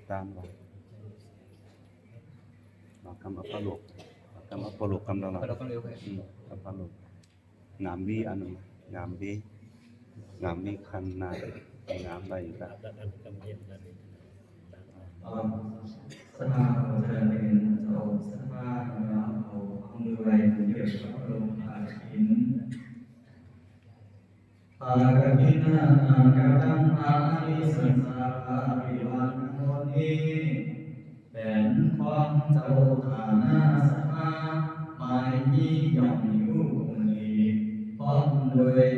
ຕາມວ່າ ວ່າກຳອັບປະໂລກ ວ່າກຳອັບປະໂລກ ກຳລະລະ ປະໂລກ ອືມ ອັບປະໂລກ ງາມດີ ອັນນັ້ນງາມດີ ງາມດີ ຄັນນາງາມໄດ້ຢູ່ລະ. ສະພາຂອງເຈົ້າເປັນເຈົ້າສະພາ ແລ້ວເອົາມືໄວ້ເກັບກັບລົມພາກະຖິນ. ພາກະຖິນນາທານກະຕັງ ອານິສັງສາ ພາລິວັນທັງໝົດນີ້ ແມ່ນຂອງເຈົ້າທ່ານນາສະພາ ໝາຍມີຍ່ອມຢູ່ຄົງນີ້ ພ້ອມດ້ວຍ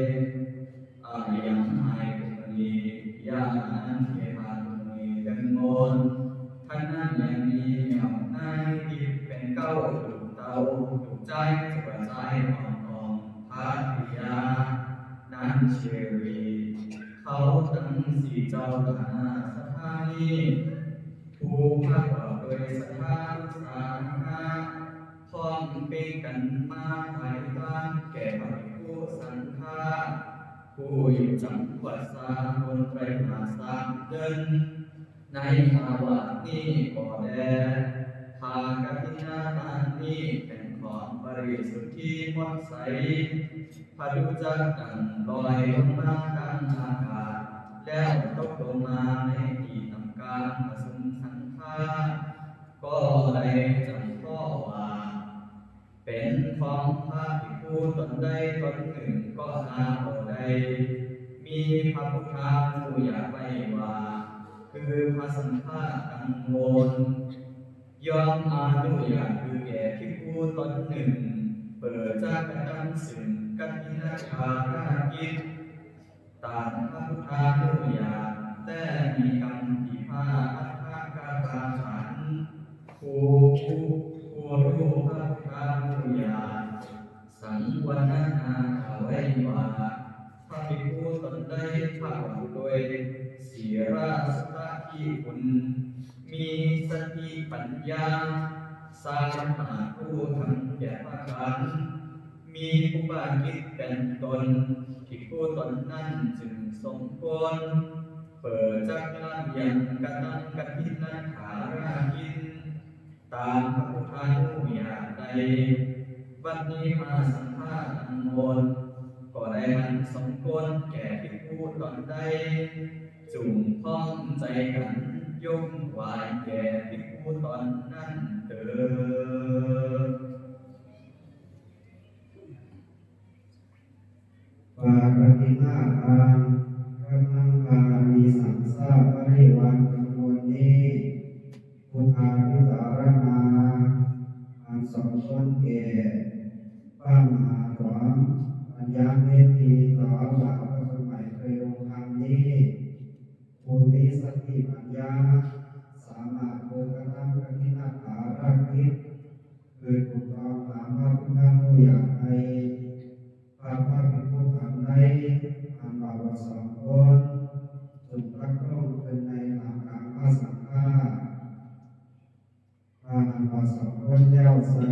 ອາ ຍັງໃຫ້ຄົງນີ້ ຢ່າງອັນເທພາຄົງນີ້ເຕັມໝົດ. ທັງນັ້ນຍັງມີຍອດນາຍທີ່ເປັນເກົ້າ ລູກເຕົ້າ ລູກຊາຍ ສຸກະຊາຍ ອອງໆ ພາລິຍາ ນາງເຊຣີ ເຂົາທັງສີ່ເຈົ້າທ່ານນາສະພານີ້ ຜູ້ປະກອບດ້ວຍສັດທາສາທາ ພ້ອມເປັນກັນມາຖ່າຍທານແກ່ພະພິກຂຸສັງຄະ ຜູ້ຢູ່ຈຳວັດສາກົນໄຕມາສາມເດືອນ ໃນອາວາດນີ້ກໍແລ. ພາກະຖິນນາທານນີ້ແມ່ນຂອງບໍລິສຸດທີ່ໝົດໃສ ພະດູຈັກດັງລອຍລົງມາກາງອາກາດ ແລ້ວຕົກລົງມາໃນທີ່ຕ່ຳກາງປະຊຸມສັງຄະ ກໍໄດ້ຈຳເພາະວ່າ ເປັນຂອງພະພິກຂຸຕົນໃດຕົນໜຶ່ງກໍຫາບໍ່ໄດ້ ມີພະພຸດທານຸຍາດໄວ້ວ່າ ຄືພະສັງຄະທັງໝົດ ຍ່ອມອະນຸຍາດຄືແກ່ພິກຂຸຕົນໜຶ່ງ ເພື່ອຈະກະທຳຊຶ່ງກະຖິນນະພາລະກິດ ຕາມພະພຸດທານຸຍາດ ແຕ່ມີກຳທີ່ພາອັດຖະກະຖາຈານ ຜູ້ ຜູ້ຮູ້ພະພຸດທານຸຍາດ ສັງວະນະນາໄວ້ວ່າ ພະພິກຂຸຕົນໃດປະກອບດ້ວຍສີລະ ສະມາທິຄຸນ ມີສະຕິປັນຍາ ສາມາດຮູ້ທັງແຈກພະຂັນ ມີອຸປະກິດເປັນຕົ້ນ ພິກຂຸຕົນນັ້ນຈຶ່ງສົມຄວນ ເປີດຈັກລະວຽງກະຕັງກະທິນນະຖາລະກິດ ຕາມພະພຸດທານຸຍາດໃດ. ບັດນີ້ພະສັງຄະທັງໝົດ ກໍໄດ້ຫັນສົມຄວນແກ່ພິກຂຸຕົນໃດ ຈົ່ງພ້ອມໃຈກັນຍົກຖວາຍແກ່ພິກຂຸຕົນນັ້ນເຕີດ. ພາກະຖິນນາທານ ກຳລັງພາອານິສັງສາບະລິວານທັງໝົດນີ້ ຜູ້ພາພິຈາລະນາ ອັນສົມຄວນແກ່ພະມະຫາທອມ ອັນຍາມເມດຕີຕໍ່ອາວາດພະສົງໃໝເຄີຍລົງທຳນີ້ ຜູ້ມີສະຕິປັນຍາ ສາມາດເບິ່ງກະທຳກະທິນນະພາລະກິດ ຄືຖືກຕ້ອງຕາມພະພຸດທານຸຍາດໃດ. ພະ ພະພິກຂຸທັງໃດ ອັນວ່າບໍ່ສອງຄົນ ຈົ່ງຕັກຕ້ອງຂຶ້ນໃນນາມກາງພະສັງຄະ. ຖ້າຫາກວ່າສອງຄົນແລ້ວໃສ່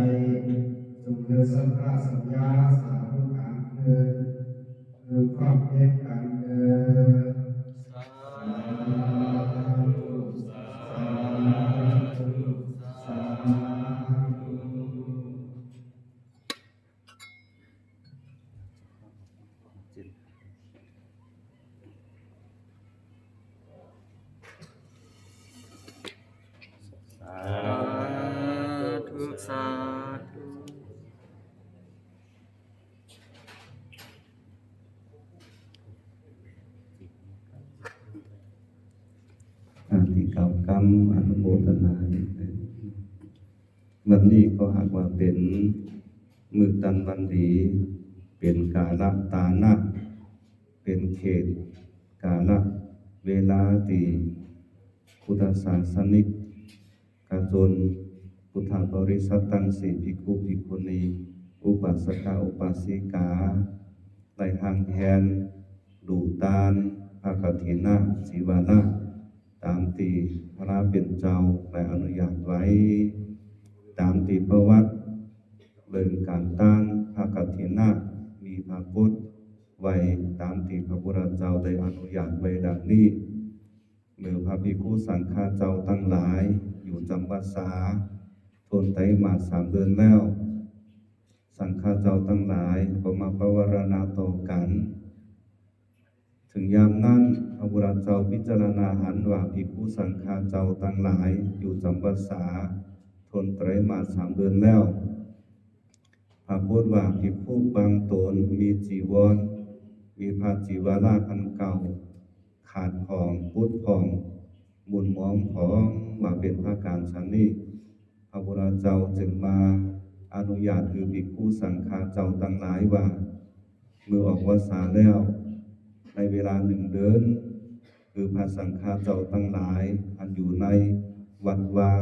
ຈົ່ງເລີດສັດທາສັນຍາສາທຸການຄື ຄືພ້ອມພຽງກັນເດີ. ສາທຸ ສາທຸ ສາທຸ. ສາທຸ ສາທຸ. ອະທິກຳ ອະນຸໂມທະນາ. ວັນນີ້ກໍຫາກວ່າເປັນມື້ຕັນວັນດີ ເປັນກາລະຕານະ ເປັນເຂດກາລະເວລາທີ່ພຸດທະສາສະນິກ ກະຊົນ ພຸດທະບໍລິສັດທັງສີ່ ພິກຂຸ ພິກຂຸນີ ອຸປາສະກະ ອຸປາສິກາ ໄດ້ຮ້າງແຮນດູທານພະກະຖິນນະ ສີວາລະ ຕາມທີ່ພະເປັນເຈົ້າໄດ້ອະນຸຍາດໄວ້, ຕາມທີ່ປະຫວັດເລື່ອງການທານພະກະຖິນນະມີປາກົດໄວ້ ຕາມທີ່ພະພຸດທະເຈົ້າໄດ້ອະນຸຍາດໄວ້ດັ່ງນີ້. ເມື່ອພະພິກຂຸສັງຄະເຈົ້າທັງຫຼາຍຢູ່ຈຳວັດສາທົນໄຕມາດສາມເດືອນແລ້ວ, ສັງຄະເຈົ້າທັງຫຼາຍກໍມາປະວາລະນາຕໍ່ກັນ. ເຖິງຍາມນັ້ນ, ພະພຸດທະເຈົ້າພິຈາລະນາຫັນວ່າ ພິກຂຸສັງຄະເຈົ້າທັງຫຼາຍຢູ່ຈຳວັດສາທົນໄຕມາດສາມເດືອນແລ້ວ. ປາກົດວ່າພິກຂຸບາງຕົນມີຈີວອນ, ມີຜ້າຈີວະລະອັນເກົ່າຂາດຜ່ອງ, ປຸດຜ່ອງ, ໝຸ່ນໝອງຜ່ອງວ່າເປັນພະການສັນນີ້. ພະພຸດທະເຈົ້າຈຶ່ງມາອະນຸຍາດໃຫ້ພິກຂຸສັງຄະເຈົ້າທັງຫຼາຍວ່າ, ເມື່ອອອກວັດສາແລ້ວ ໃນເວລາໜຶ່ງເດືອນ, ຄືພະສັງຄະເຈົ້າທັງຫຼາຍອັນຢູ່ໃນວັດວາ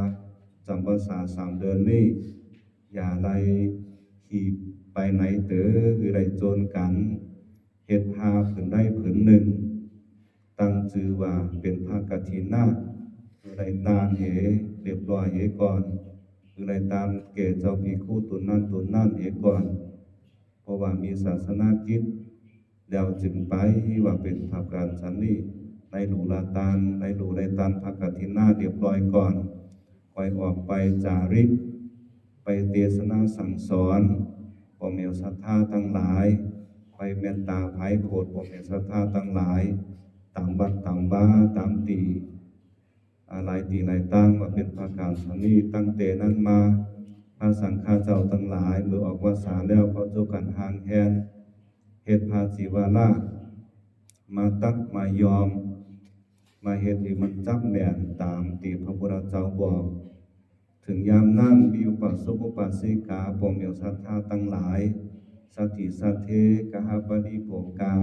ຈຳວັດສາສາມເດືອນນີ້ ຢ່າໄດ້ຮີບໄປໄຫນເຕີ, ຄືໄດ້ໂຈນກັນເຮັດຜ້າຜືນໃດຜືນໜຶ່ງ, ຕັ້ງຊື່ວ່າເປັນຜ້າກະຖິນນະ, ຄືໄດ້ຕ່ານເຫລຽບຮ້ອຍເຫກ່ອນ, ຄືໄດ້ຕ່ານແກ່ເຈົ້າພິກຂຸຕົນນັ້ນຕົນນັ້ນເຫກ່ອນ, ເພາະວ່າມີສາສະໜະກິດ ແລ້ວຈຶ່ງໄປວ່າເປັນພະການສັນນີ້, ໄດ້ຫຼູລະຕ່ານ, ໄດ້ຫຼູໄດ້ຕ່ານຜ້າກະຖິນນະລຽບຮ້ອຍກ່ອນ, ຄ່ອຍອອກໄປຈາລິກ, ໄປເທສະນາສັ່ງສອນພໍ່ແມ່ສັດທາທັງຫຼາຍ, ຄ່ອຍເມດຕາໃຜໂຜດພໍ່ແມ່ສັດທາທັງຫຼາຍ, ຕາມວັດຕາມວາ, ຕາມທີ່ ອາ ຫຼາຍທີ່ຫຼາຍຕ່າງວ່າເປັນພະການສັນນີ້. ຕັ້ງແຕ່ນັ້ນມາ, ພະສັງຄະເຈົ້າທັງຫຼາຍເມື່ອອອກວັດສາແລ້ວ ກໍຈົກກັນຮ່າງແຮ່ນເຮັດຜ້າຈີວະລະມາຕັດມາຍ້ອມ, ມາເຮັດໃຫ້ມັນຈັບແມ່ນຕາມທີ່ພະພຸດທະເຈົ້າບອກ. ເຖິງຍາມນັ້ນ, ມີອຸປາສົກອຸປາສິກາ, ພໍ່ແມ່ສັດທາທັງຫຼາຍ, ສັດຖີສັດເທ, ກະຫະປະລິໂພກາ,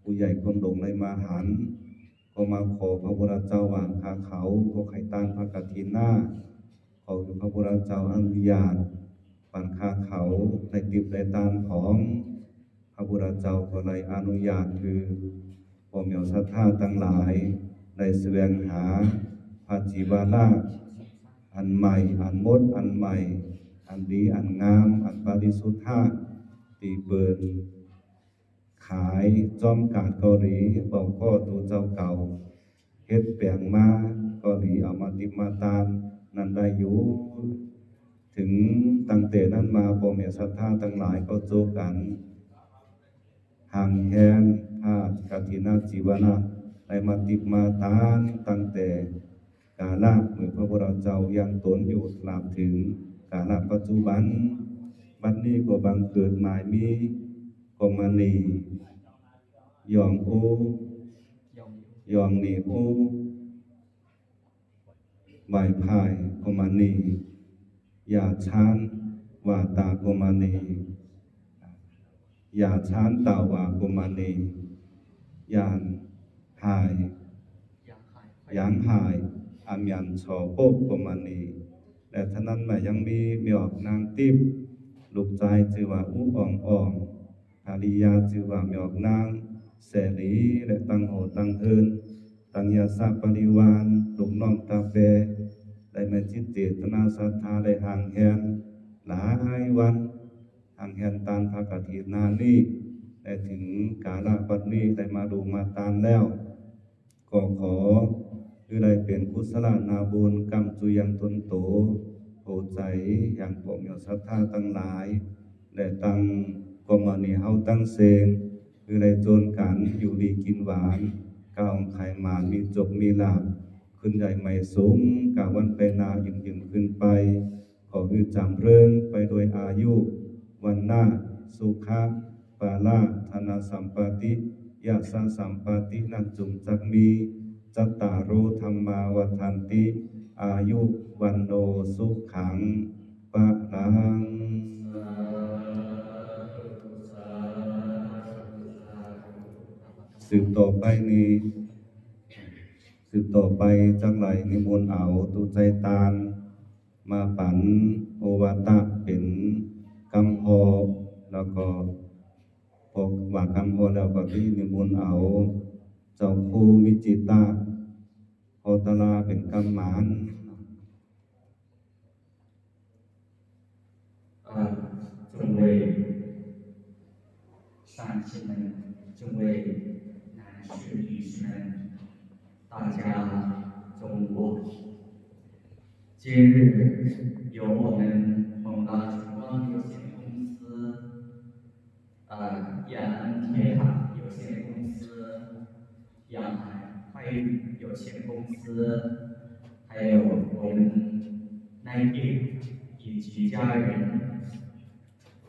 ຜູ້ໃຫຍ່ຄົນຫຼົງໄດ້ມາຫັນ, ກໍມາຂໍພະພຸດທະເຈົ້າວ່າ ຂ້າເຂົາກໍໃຫ້ຕ່ານພະກະຖິນນະ, ຂໍໃຫ້ພະພຸດທະເຈົ້າອະນຸຍາດປັນຂ້າເຂົາໄດ້ຕິບໄດ້ຕ່ານຂອງ. ພະພຸດທະເຈົ້າກໍໄດ້ອະນຸຍາດໃຫ້ພໍ່ແມ່ສັດທາທັງຫຼາຍໄດ້ສະແຫວງຫາຜ້າຈີວະລະອັນໃໝ່, ອັນໝົດ, ອັນໃໝ່, ອັນດີ, ອັນງາມ, ອັນປະລິສຸດທະ ທີ່ເພິ່ນ ຂາຍຈອມກາດກໍດີ, ເວົ້າກໍໂຕເຈົ້າເກົ່າເຮັດແປງມາກໍດີ, ເອົາມາຕິບມາຕານນັ້ນໄດ້ຢູ່. ເຖິງຕັ້ງແຕ່ນັ້ນມາ, ພໍ່ແມ່ສັດທາທັງຫຼາຍກໍໂຈກກັນຮ່າງແຮ່ນຜ້າກະຖິນນະຈີວະລະ ໄດ້ມາຕິບມາຕານຕັ້ງແຕ່ ກາລະເມື່ອພະພຸດທະເຈົ້າຍັງຕົນຢູ່ ຕະຫຼາບເຖິງກາລະປັດຈຸບັນ. ບັດນີ້ກໍບັງເກີດໝາຍມີກໍມະນີ ຢອງໂອ ຢອງນີໂອ ວາຍພາຍກໍມະນີ ຢາຊານ ວາຕາກໍມະນີ ຢາຊານ ຕາວາກໍມະນີ ຢານຫາຍ ຢາງຫາຍ ອາມຍັນ ຊໍໂປະກໍມະນີ ແລະ ເທົ່ານັ້ນມາຍັງມີແມ່ອອກນາງຕິບ ລູກຊາຍຊື່ວ່າອຸອອງອອງ ພະລິຍາຊື່ວ່າແມ່ອອກນາງແສລີ ແລະ ຕັ້ງຫໍຕັ້ງເຮືອນ ຕັ້ງຍາສະປະລິວານ ລູກນ້ອງຕາແປ ໄດ້ມາຈິດເຈດຕະນາສັດທາ ໄດ້ຮ່າງແຮ່ນຫຼາຍວັນ ຮ່າງແຮ່ນຕານພະກະຖິນນານີ້ ແລະ ເຖິງກາລະບັດນີ້ໄດ້ມາດູມາຕານແລ້ວ ກໍຂໍໃຫ້ໄດ້ເປັນກຸສະລະນາບຸນກຳຈຸຍັງຕົນໂຕ ໂພໃຈຍັງພວກໂຍມສັດທາທັງຫຼາຍ ແລະ ທັງກໍມະນີເຮົາທັງເສັງ ໃຫ້ໄດ້ຈົນກັນຢູ່ດີກິນຫວານ ຄ້າຂາຍໝານ ມີໂຊກມີລາບ ຂຶ້ນໃຫຍ່ໃໝ່ສູງ ກ້າວວັນໄປໜ້າ ຍິ່ງໆຂຶ້ນໄປ ຂໍໃຫ້ຈຳເຣິນໄປດ້ວຍອາຍຸ ວັນນະ ສຸຂະ ພະລະ ທະນະສຳປະຕິ ຍະສະສຳປະຕິ ນັ້ນຈົ່ງຈັກມີ ຈັດຕາໂຣ ທຳມາ ວັດທັນຕິ ອາຍຸ ວັນໂນ ສຸຂັງ ພະລັງ. ສືບຕໍ່ໄປນີ້ ສືບຕໍ່ໄປຈັກໄດ້ນິມົນເອົາຕູ້ໃຈຕານ ມາປັນໂອວາທະເປັນກຳຮອ ແລ້ວກໍ ເພາະວ່າກຳຮອແລ້ວກໍຊິນິມົນເອົາເຈົ້າຄູມິຈິຕະ ໂຄຕະລາ ເປັນກຳໝານ. 呃，众位善信们，众位男士、女士们，大家中午好。今日由我们宏达晨光有限公司、呃，延安铁塔有限公司、阳海快运有限公司，还有我们 Nike 以及家人，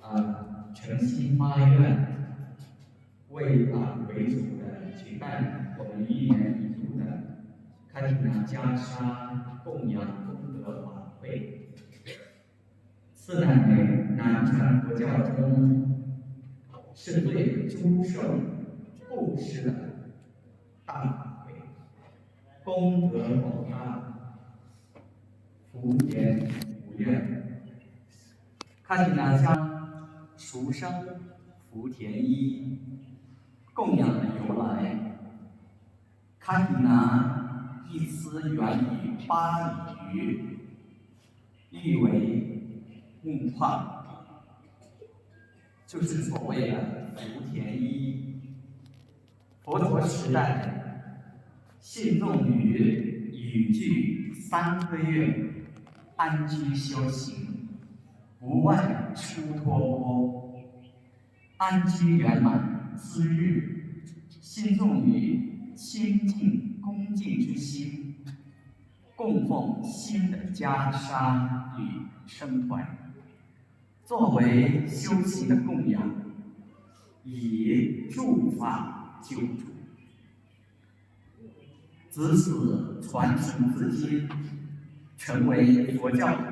呃，诚心发愿， 为，啊，为主的举办我们一年一度的卡提娜袈裟供养功德法会。此乃南传佛教中是对诸圣布施的大法会，功德广大，福田无量。 卡提娜袈裟俗称福田衣，供养的由来。卡提娜一词源于巴利语，意为木块，就是所谓的福田衣。 佛陀时代，信众于雨具三个月安居修行，不外出托钵。安居圆满之日，信众于清净恭敬之心，供奉新的袈裟与僧团，作为修行的供养，以助法救主。 自此传承至今，成为佛教徒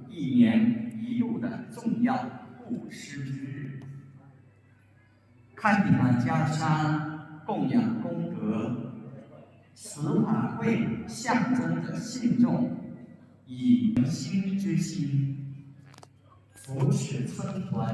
一年一度的重要布施之日。卡提娜袈裟供养功德，此法会象征着信众以诚心之心 扶持僧团